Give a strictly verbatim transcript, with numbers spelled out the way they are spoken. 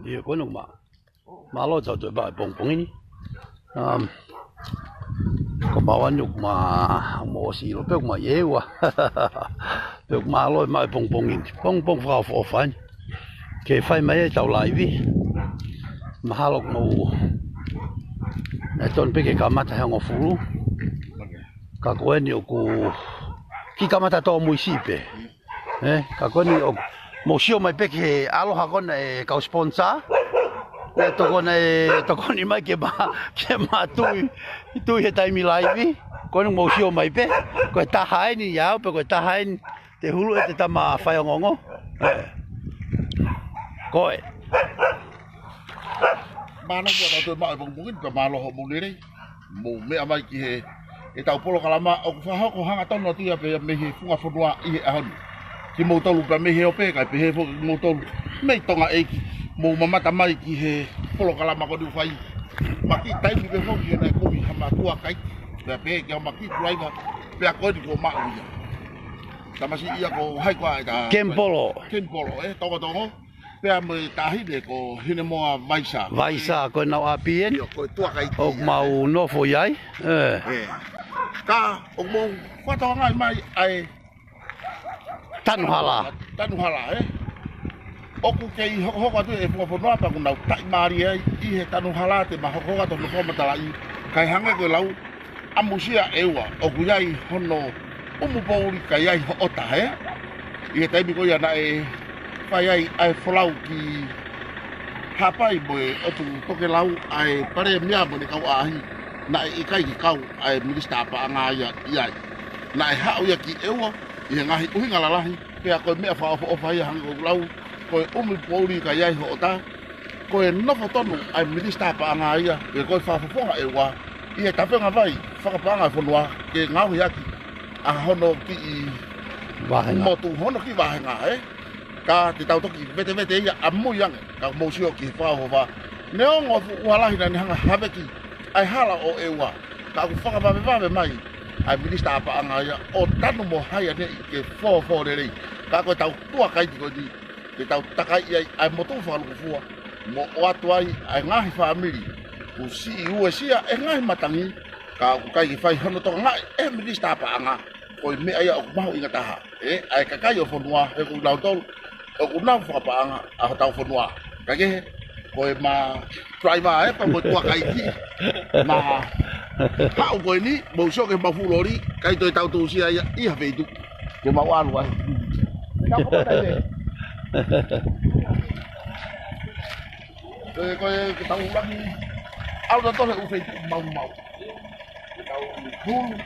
ʻIo, ko ena ʻoku ma, mālō ʻetau toe maʻu e pongipongi ni. Um, ko mau ʻeni ʻoku ma, mo ʻosi ʻilo pē ʻoku ma ʻi he ua. Pea ʻoku mālō e maʻu e pongipongi ni. Pongipongi fakaʻofoʻofa ʻeni. Ke fai mai ai ʻetau laivi. Mahalo ʻoku mou, naʻe tonu pē ke kamata he hongofulu. Ka ko eni ʻoku kiʻi kamata tōmuisi pē. Ē, ka ko eni ʻoku mou sio mai pē ki he ʻaloha ko ena e kau sponsor. Naʻe tokoni, naʻe tokoni mai ke ma, ke ma tui, tui he taimi laivi. Ko eni mou sio mai pē. Ko e taha eni ia au pē, ko e taha eni Te Hulu ʻe te tama faiongoongo. Ē. Ko e. Mālō muʻa ʻetau toe maʻu e pongipongi ni, pea mālō hoʻomou lelei. Mou meʻa mai ki he, ʻetau polokalama ʻoku fakahoko hangatonu atu ia pē ia mei he funga fonua ʻi he ʻaho ni. Kimoutolu pea mei he ope, kae pehē foki kimoutolu mei Tonga ʻEiki. Mou mamata mai ki he polokalama ko eni ʻoku fai. Ma kiʻi taimi pē foki he naʻe kumi ha mātuʻa kai. Pea pehē ki he ma kiʻi driver, pea ko eni kuo maʻu ia. Tamasiʻi ia ko hai koā ʻeta Kemipolo. Kemipolo, ē, Tongotongo. Pea mo e taʻahine ko Hinemoa Vaisa. Vaisa, ko ʻenau ʻapi eni. ʻIo, ko e tuakaiʻi ʻoku ia, mau ē, nofo ai. Ē. Ē. Ka, ʻoku mou fakatokangaʻi mai ʻa e Tanu hala. Tanu hala, ē. ʻOku kei hokohoko atu e funga fonua pea ʻoku nau taʻimālie ai ʻi he tanu hala te ma hokohoko atu hono fakamatalaʻi. Kae hangē ko e lau ʻamusia ʻe ua, ʻoku ʻi ai hono ʻumu poʻuli ka ʻi ai hoʻo ʻota, ē? ʻI he taimi ko ia naʻe fai ai ʻa e folau ki Haʻapai mo e ʻotu tokelau ʻa e Palēmia mo ʻene kau ʻaʻahi, naʻe ʻikai ke kau ʻa e Minisitā Paʻanga ia ʻi ai. Naʻe haʻu ia ki ʻEua ʻi he ngaahi ʻuhinga lalahi, pea ko e meʻa fakaʻofoʻofa ia hangē ko e lau, ko e ʻumu poʻuli ka ʻi ai hoʻo ʻota, ko e nofo tonu ʻa e Minisitā Paʻanga ia, pe ko e fakafofonga ʻEua, ʻi he tapengavai fakapaʻanga e fonua, ke ngaohi ʻaki ʻa hono kiʻi vāhenga. Motu, hono kiʻi vāhenga, ē? Ka te tau toki vetevete ia ʻamui ange, ka mou sio ki he fakaʻofoʻofa. Neongo fuʻu ua lahi naʻa ne hanga haveki ʻa e hala ʻo ʻEua, ka ʻoku fakavavevave mai ʻa e Minisitā Paʻanga ia ʻo tanu mo haianeʻi ke fōfō lelei. Ka ko ʻetau tuakaiʻi ko eni, ke tau takaiʻi ai ʻa e motu fakalūkufua, mo ʻoatu ai ʻa e ngaahi fāmili kuo siʻi uesia ʻe he ngaahi matangi, ka ʻoku ʻikai ke fai hono tokangaʻi ʻe he Minisitā Paʻanga. Ko e meʻa ia ʻoku mahuʻinga taha, ē, ʻa e kakai ʻo e fonua, he ko kinautolu ʻoku nau fakapaʻanga ʻa hotau fonua. Kae kehe, ko e ma driver, ē, pea mo e tuakaiʻi, ma haʻu ko eni, mou sio ki he mau fuʻu loli, ʻikai toe tau tuʻusia ia ʻi ha feituʻu. Ke mau ʻalu ai. Ko e, ko e, ke tau laki ʻalu tautolu he ʻū feituʻu maumau. Ke tau hulu.